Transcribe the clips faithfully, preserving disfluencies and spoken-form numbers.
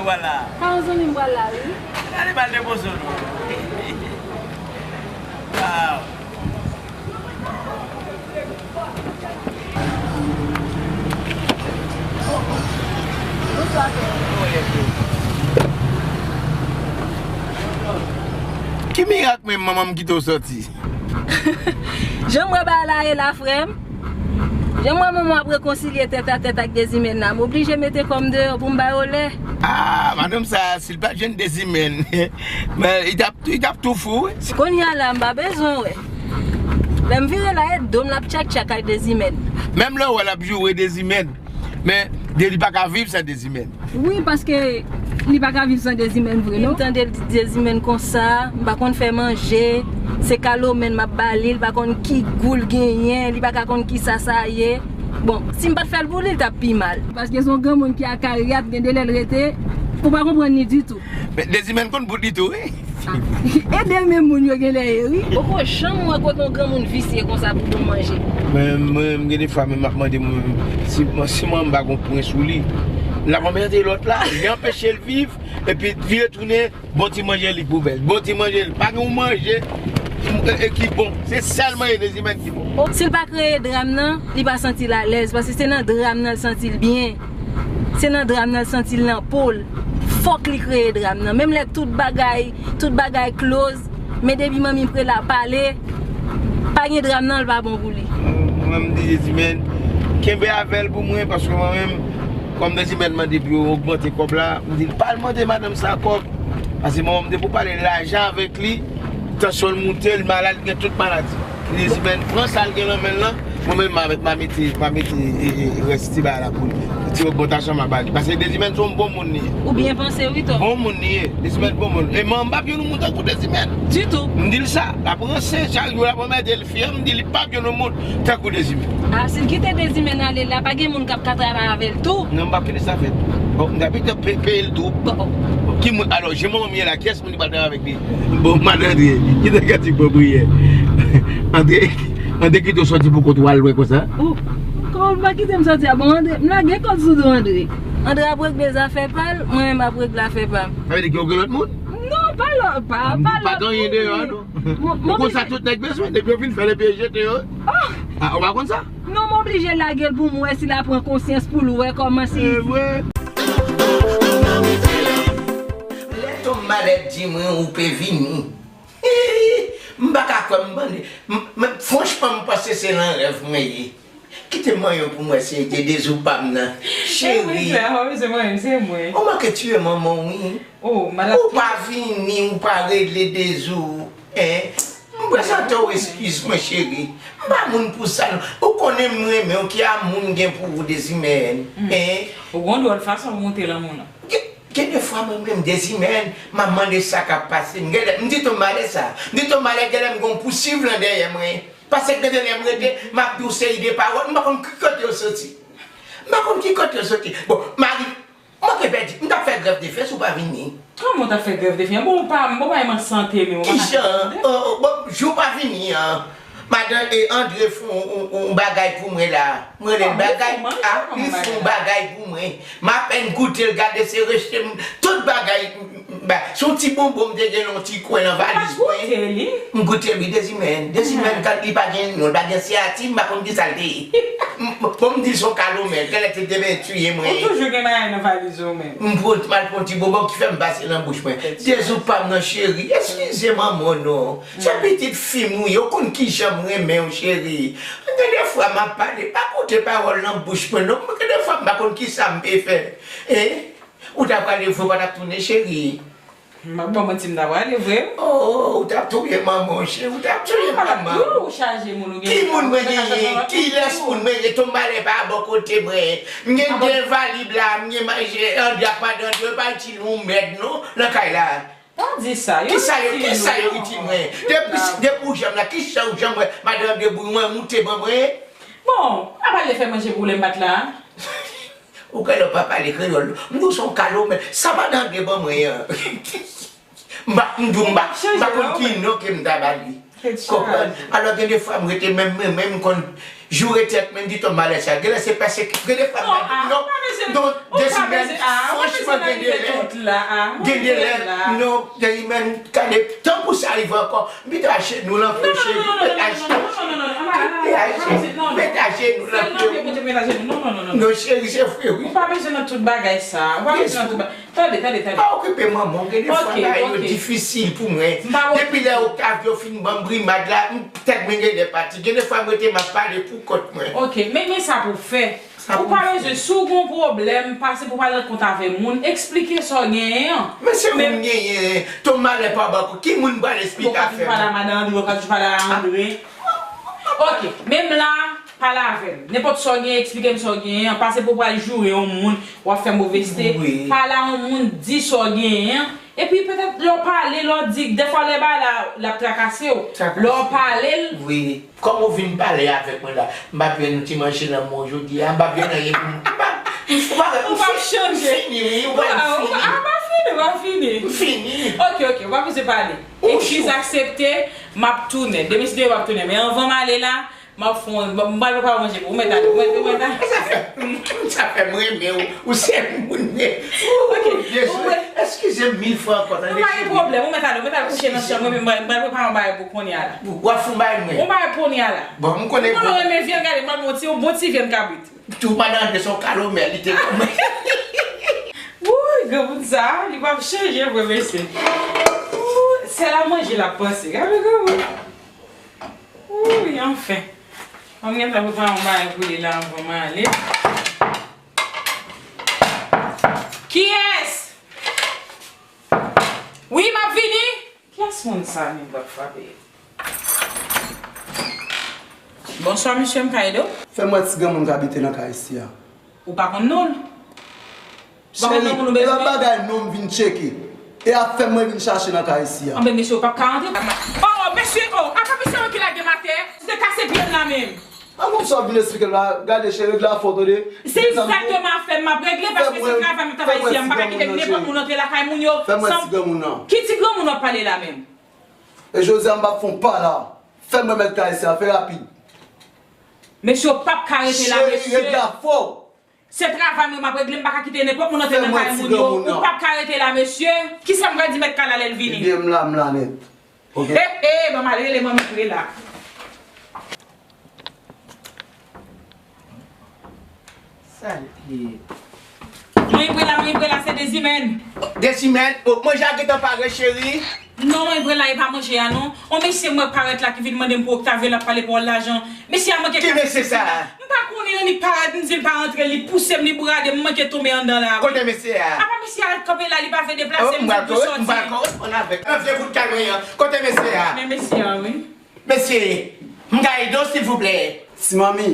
Vwala. Ka yon zanmi m pral la, wi. Gade bal de pozo nou. Waw. Ki mirak menm manman m kite w sòti? Jan m wè bagay la ye la, frè m. Jan m wè manman w ap rekonsilye tèt a tèt ak Dezimèn la, m oblije mete kò m deyò pou m ba yo lè. Ah, madanm sa, si l pa t jwenn Dezimèn, men, li t ap, li t ap tou fou, wi. Kounye a la, m pa bezwen wè. Lè m vire la, e do m l ap tchak tchak ak Dezimèn. Menm lè w wè l ap joure Dezimèn, men de li pa ka viv san Dezimèn. Wi, paske li pa ka viv san Dezimèn vre, non? M tande l di Dezimèn konsa, m pa konn fè manje, se kalomèn m ap ba li, li pa konn ki gou l genyen, li pa ka konn kisa sa ye. Bon, si m pa t fè l pou li, li t ap pi mal. Paske se yon granmoun ki akaryat, gen de lè l rete, ou pa konprann li ditou. Men Dezimèn konn bout li tou, wi. E de menm moun yo genlè ye, wi. Poko janm wè kote yon granmoun visye konsa pou bon manje. Men mwen, m gen de fwa, men m ap mande mwen, si, si mwen m pa gon pwen sou li, l ap anmède lòt la, li anpeche l viv, epi vire tounen, bon ti manje li poubèl. Bon ti manje li, pa gen yon manje e, e ki bon. Se sèl manje Dezimèn ki bon. Si l pa kreye dram nan, li pa santi l alèz, paske se nan dram nan l santi l byen. Se nan dram nan l santi l nan po l. Fòk li kreye dram nan. Menm lè tout bagay, tout bagay close, men depi manmi Prela pale, pa gen dram nan, l pa bon pou li. Mwen, m di Dezimèn, kenbe avè l pou mwen, paske mwen menm, kòm Dezimèn mande pou yo ogmante kòb la, m di l, pa al mande madanm sa kòb. Paske mwen, m te pou pale lajan avèk li, tansyon l moute, l malad, li gen tout maladi. Dezimèn pran sa l gen nan men l lan, mwen menm avèk m a mete, m a mete, e, e, rès ti bagay la pou li. Ti ogmantasyon m a ba li. Paske Dezimèn se yon bon moun li ye. Ou byen panse, wi, Tò. Bon moun li ye. Dezimèn bon moun. E mwen, m p ap jwenn yon moun tankou Dezimèn. Ditou. M di l sa. L ap ranse chak jou, l ap anmède l, fi an, m di li p ap jwenn yon moun tankou Dezimèn. A, si l kite Dezimèn ale la, pa gen moun k ap ka travay avè l tou. Non, m p ap kite sa fèt. Bon, m t ap peye l tou. Bon. Ki moun, alò, jan manman m ye la, kiyès moun ki pral travay avèk li? Bon, madan Andre, ki te ka di bon priyè. Andre, Andre kite w sòti pou kont w al lwen konsa? Oh, kòman w pa kite m sòti a? Bon, Andre, m lage kòd sou do Andre. Andre ap regle zafè pa l, mwen menm m ap regle afè pa m. Sa vle di ke w gen lòt moun? Non, pa lòt, pa, pa lòt moun. Pa gen anyen deyò a, non. Ou konn sa tout nèg bezwen, depi yo fin fè l epi yo jete yo. Oh! A, ou pa konn sa? Non, m oblije lage l pou m wè si l a pran konsyans pou l wè kòman se. Lè Tom Malèt di mwen ou pe vini, m pa ka kwè m bande. M, m, franchman, m panse se nan rèv mwen ye. Kite m manyen w pou m wè si e de dezou pa m nan. Cheri. Ou manke tiye manman w, wi. Ou pa vini, ou pa regle dezou, en. M prezante w eskiz mwen, cheri. M pa moun pou sa, non. Ou konnen m renmen w, ki amour m gen pou ou, Dezimèn, en. Ou gon dwòl fason w monte lanmou nan. Gen, gen de fwa mwen menm, Dezimèn, m ap mande sa k ap pase. M genlè, m di Tom Malèt sa. M di Tom Malèt genlè m gon pousuiv lan dèyè mwen. Paske gen de lè m rete, m ap di w seri de pawòl, m pa konn ki kote yo soti. M pa konn ki kote yo soti. Bon, mari, Mwen te pèdi, m t ap fè grèv de fen si w pa vini. Kòman w t ap fè grèv de fen? Bon, ou pa, bon, pa m an sante, men ou pa ka fè grèv de fen. Kijan? Oh, bon, jou w pa vini an, madan, e, Andre fè yon, yon, yon bagay pou mwen la. Mwen rele l bagay, a, li fè yon bagay pou mwen. M apèn goute l, gade se rejte m, tout bagay, m, m, ba, se yon ti bonbon m te gen nan yon ti kwen nan valiz mwen. Ou pa goute li? M goute l, wi, Dezimèn. Dezimèn, li pa gen non, li pa gen siyati, m pa konn kisa l te ye. M, bon, m di l se yon kalomèl, genlè te demen tiye mwen. Ou toujou gen bagay nan valiz ou menm. M pran, m al pran ti bonbon ki fè m pase nan bouch mwen. Dezou pa m nan, cheri. Eskize manman w non. Se pitit fi m ou ye, ou konn kijan m renmen w, cheri. Gen de fwa m ap pale, pa koute pawòl nan bouch mwen non. Gen de fwa m pa konn kisa m pe fè. En? Ou ta prale vre, ou pa t ap tounen, cheri. M ap ba w manti, m ta prale vre. Oh, ou t ap touye manman w, cheri, ou t ap touye manman w. Ou chaje moun, ou gen. Ki moun mwen genyen? Kilès moun mwen ye? Tonbalè pa bò kote mwen. M gen de valib la, m gen manje, Andre ak madan Andre, yo pa itil yon mèd non, nan kay la. Pa di sa, yo itil nou. Kisa yo, kisa yo itil mwen? Depi, depi ou janm la, kisa ou janm wè madan Andre bouy mwen, moute ban mwen? Bon, a pa de fè manje pou lè m pa t la. Ou kwè lè w pa pale kreyòl, m di w se yon kalomèl. Sa madan Andre ban mwen an. M pa, m di w m pa, m pa konn ki non ke m ta ba li. Konprann? Alò, gen de fwa, m rete menm, menm, menm, m konn joure tèt, menm di ton malè sa. Gen lè se pèsekisyon. Gen de fwa, m pa di non. Non, Desimèn, franchman, gen de lè, gen de lè, non, Desimèn, gade, tankou sa rive ankò, m pito ajenou lan pye w, cheri, m pito ajenou, m pito ajenou lan pye w. Non, cheri, se vre, wi. Ou pa bezwen nan tout bagay sa. Ou pa bezwen nan tout bagay. Tande, tande, tande. Pa okipe manman w, gen de fwa bagay yo difisil pou mwen. Depi lè Octavio fin ban m brimad la, m, tèt mwen genlè pati. Gen de fwa m rete m ap pale pou kont mwen. Ok, men, men sa pou fè. Ou pa bezwen, si w gen yon pwoblèm, pase pou pale nan kont avè moun, eksplike sa w genyen an. Men se ou m genyen, ton malè pa w ba kou, ki moun m pral eksplike afè m? Ou ka toujou pale a madan Andre, ou ka toujou pale a Andre. Ok, menm la, pale avè m. Nenpòt sa w genyen, eksplike m sa w genyen an. Pase pou w pral joure yon moun, w ap fè movèzte. Pale a yon moun, di sa w genyen an. Epi petèt lè w pale, lè w di, dèfwa lè bagay la, l ap trakase w. Lè w pale l. Wi. Kòm ou vin pale avèk mwen la, m p ap jwenn ti manje nan men w jodi a, m p ap jwenn anyen pou m. M p ap, m p ap, ou p ap chanje. M fini, wi, ou wè m fini. A, m ap fini, m ap fini. M fini. Ok, ok, ou pa bezwen pale. Eskiz aksepte, m ap tounen. Demen si Dye vle m ap tounen. Men anvan m ale la, m ap fè yon, m pral prepare manje pou ou. Ou mèt ale, ou mèt, ou mèt ale. Sa fè, sa fè m renmen w. Ou se moun mwen. Ok. Eskize m mil fwa ankò, tande cheri. Pa gen pwoblèm, ou mèt ale, ou mèt al kouche nan chanm mwen, men m pral, m pral prepare yon bagay pou kounye a la. W ap fè yon bagay mwen. Yon bagay kounye a la. Bon, m konnen. Ou konnen w renmen vyann, gade, m pral fè yon ti, yon bon ti vyann kabrit. Tou madan Andre se yon kalomè, li te konn. Wouy, granmoun sa, li p ap chanje vre, mesye. Wouy, sèl a manje l ap panse. Gade granmoun. Wouy, anfen. An m gentan prepare yon bagay pou li la anvan m ale. Kiyès? Wi, m ap vini. Kiyès moun sa menm k ap frape? Bonswa, mesye, m ka ede w? Fè m wè ti granmoun k abite nan kay isi a. Ou pa konn non l? Ou pa konn non moun ou bezwen? Cheri, e pa bagay non m vin tcheke. E afè m mwen vin chache nan kay isi a. Anben, mesye, ou p ap ka rantre. Oh, mesye, oh, apa mesye yo ki lage m atè? Ou te kase pye m la menm. An konn sa w vin esplike m la, gade cheri, regle afè w tande. Se egzakteman afè m m ap regle, paske se travay m ap travay isi a, m pa ka kite nenpòt moun antre lakay moun yo. Fè m wè ti granmoun nan. Ki ti granmoun w ap pale la menm? E jodi a m p ap fè yon pa la. Fè m remèt kay isi a, fè rapid. Mesye, w p ap ka rete la, mesye. Cheri, regle afè w. Se travay mwen m ap regle, m pa ka kite nenpòt moun antre nan kay moun yo. Ou p ap ka rete la, mesye. Kisa m pral di mèt kay la lè l vini? Ebyen, m la, m la nèt. Ok. Eh, eh, ban m al rele manmi Prela. Sa l ye? Manmi Prela, manmi Prela, se Dezimèn. Dezimèn, oh, manje a gentan pare, cheri. Non, manmi Prela, e pa manje a non. On mesye mwen parèt la ki vin mande m pou Octavio, l ap pale pawòl lajan. Mesye a manke kase sesi la. Ki mesye sa a? M pa konnen, annik parèt, m di l pa rantre, li pouse m, li bourade m, m manke tonbe anndan la, wi. Kote mesye a? Apa mesye a kanpe la, li pa vle deplase, m di l pou sòti. M pral koresponn avèk. Nan vye bout kay mwen an. Kote mesye a? Men mesye a, wi. Mesye, m ka ede w, silvouplè? Ti manmi,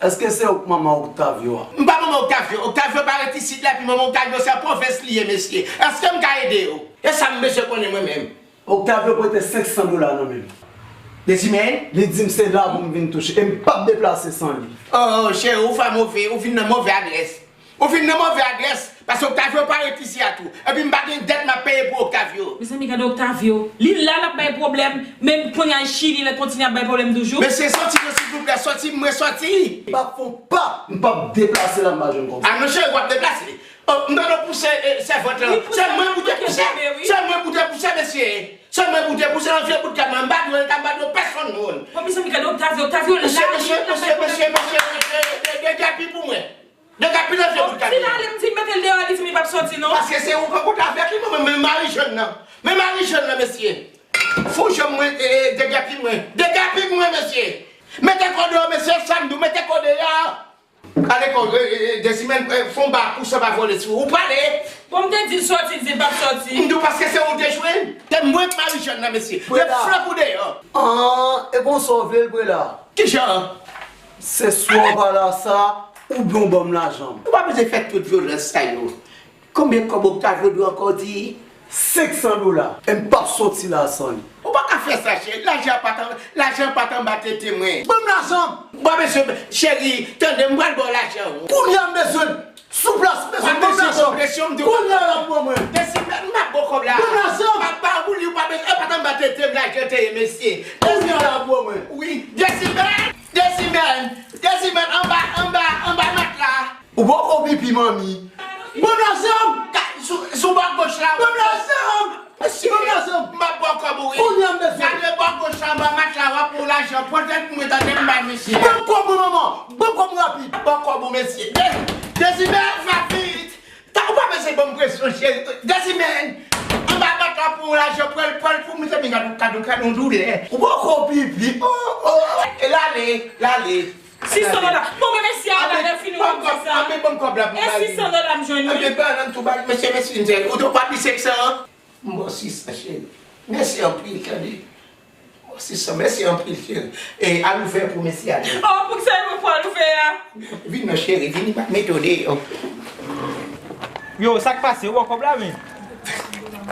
èske se ou k manman Octavio a? M pa manman Octavio. Octavio pa ret isit la, epi manman Octavio se an pwovens li ye, mesye. Èske m ka ede w? E sa m bezwen konnen mwen menm. Octavio prete senk san dola nan men m. Dezimèn? Li di m se la pou m vin touche, e m p ap deplase san li. Oh, cheri, ou fè move, ou vin nan move adrès. Ou vin nan move adrès, paske Octavio pa ret isi a tou. Epi m pa gen dèt m ap peye pou Octavio. Mezanmi, gade Octavio. Li la, l ap bay pwoblèm. Menm kounye a, Chili, l kontinye ap bay pwoblèm toujou. Mesye, sòti non, silvouplè, sòti, mwen sòti. M p ap fè yon pa, m p ap deplase la, m pa jwenn kòb. A non, cheri, w ap deplase. Oh, m tande w pouse, eh, sèvant lan. Se mwen pou te pouse. Se mwen pou te pouse, mesye. Se mwen pou te pouse nan vye bout kay mwen. M pa dwe, m pa dwe pèsonn moun. Bon, mezanmi, gade Octavio, Octavio la. Mesye, mesye, mesye, mesye, mesye, mesye, de, de, degapi pou mwen. Degapi nan vye bout kay mwen. Si l ale, m di l mete l deyò, li di m li p ap sòti, non. Paske se ou k rankontre avèk li, mwen, men mari jèn nan. Men mari jèn nan, mesye. Fò janm mwen, eh, eh, degapi mwen. Degapi mwen, mesye. Mete kò deyò, mesye, sa m di w, mete kò deyò. Ale kò, eh, eh, eh, Dezimèn, eh, fè yon ba kou sa pa vole sou ou. Ou prale? Bon, m te di l sòti, l di l p ap sòti. M di w paske se ou te jwenn. Se mwen k mari jèn nan, mesye. Mete flank ou deyò. An, e konsa w vle l, Prela? Kijan? Se swa w pa la sa, oubyen w ban m lajan m. Ou pa bezwen fè tout vyolans sa yo. Konbyen kòb Octavio dwe ankò di? Senk san dola. E m p ap sòti la san li. Ou pa ka fè sa, cheri. Lajan an pa t an, lajan an pa t anba tete mwen. Ban m lajan m! Bon, mesye, cheri, tande, m pral ba w lajan w. Kounye a m bezwen l. Sou plas, mesye, ban m lajan. Presyon, presyon, m di w. Kounye a la pou mwen. Desimèn, m ap ba w kòb la. Ban m lajan. M ap ba ou li, ou pa bezwen, e pa t anba tete m la ke te ye, mesye. Kounye a la pou mwen. Wi, Desimèn, Desimèn, Desimèn, anba, anba, anba matla. Ou poko pipi, manmi. Ban m lajan. Ka-, sou, sou bò goch la. Ban m lajan. Mesye, ban m lajan. M ap ba w kòb ou, wi. Kounye a m bezwen. Gade bò goch la, anba matla, w ap pran lajan. Pran tèt mwen, tande m bay mesye. Ban m kòb mwen, manman. Ban m kòb mwen rapid. Ban m kòb ou, mesye. De-, Desimèn, rapid. Ta, ou pa bezwen ban m presyon, cheri. Desimèn, anba matla pou lajan, pran l, pran l pou mwen, se mi gad, gad, gad yon doulè. Ou poko pipi. Oh, oh. E l ale, l ale. Sisan dola. Bon, men mesye a la, lè fini w ap di sa. Anbe, ban m kòb la pou m bay li. E sisan dola m jwenn, wi. Anbe, ba nan tou bay, mesye, mesye, ou te pa di senk san? M ba w sisan, cheri. Mèsi anpil, tande. M ba w sisan, mèsi anpil, cheri. E, al ouvè pou mesye a. Oh, poukisa e mwen pou al ouvè a? Vin non, cheri, vin, m ap mete w deyò. Yo, sa k pase? Ou ba w kòb la, men?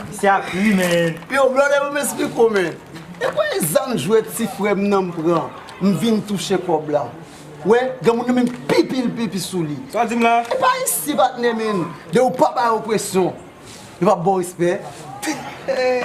Mesye a pri, men. Yo, brother, ban m esplike w, men. E kòman zam jwèt ti frè m nan m pran? M vin touche kòb la. Wè, granmoun nan menm pipi l pipi sou li. Sa w di m la? E pa isi, patnè, men. De ou pa ba yo presyon. Yo p ap ba w respè. Hey.